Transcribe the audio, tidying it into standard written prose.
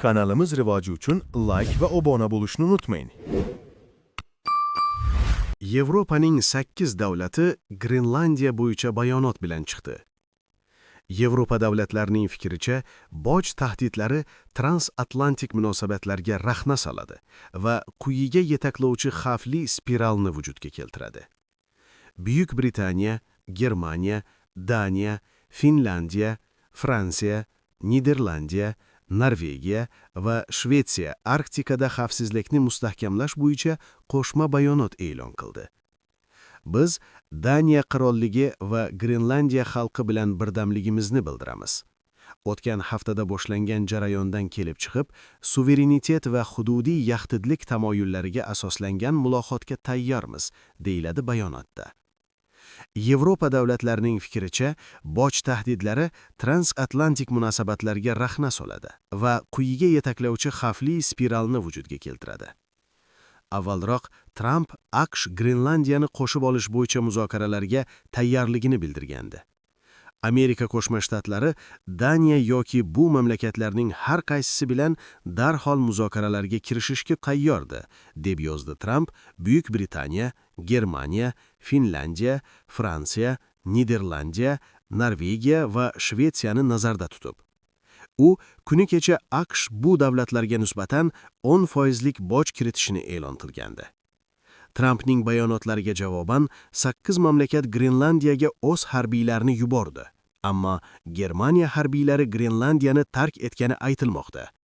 Kanalimiz rivoji uchun like va obuna bo'lishni unutmang. Yevropaning 8 davlati Grenlandiya bo'yicha bayonot bilan chiqdi. Yevropa davlatlarining fikricha, boj tahdidlari transatlantik munosabatlarga rahna soladi va quyiga yetaklovchi xavfli spiralni vujudga keltiradi. Buyuk Britaniya, Germaniya, Daniya, Finlandiya, Fransiya, Niderlandiya, Norvegiya va Shvetsiya Arktikada xavfsizlikni mustahkamlash bo'yicha qo'shma bayonot e'lon qildi. Biz Daniya qirolligi va Grenlandiya xalqi bilan birdamligimizni bildiramiz. O'tgan haftada boshlangan jarayondan kelib chiqib, suverenitet va hududiy yaxlitlik tamoyillariga asoslangan muloqotga tayyormiz, deyiladi bayonotda. Yevropa davlatlarining fikricha, boj tahdidlari transatlantik munosabatlarga rahna soladi va quyiga yetaklovchi xavfli spiralni vujudga keltiradi. Avvalroq Tramp AQSh Grenlandiyani qo'shib olish bo'yicha muzokaralarga tayyorligini bildirgandi. Amerika Qo'shma Shtatlari Daniya yoki bu mamlakatlarning har qaysisi bilan darhol muzokaralarga kirishishga tayyordi, deb yozdi Tramp Buyuk Britaniya, Germaniya, Finlandiya, Fransiya, Niderlandiya, Norvegiya va Shvetsiyani nazarda tutib. U kuni kecha AQSh bu davlatlarga nisbatan 10 foizlik boj kiritishini e'lon qilgandi. Trampning bayonotlariga javoban 8 mamlakat Grenlandiyaga o'z harbiylarini yubordi. Ammo Germaniya harbiylari Grenlandiyani tark etgani aytilmoqda.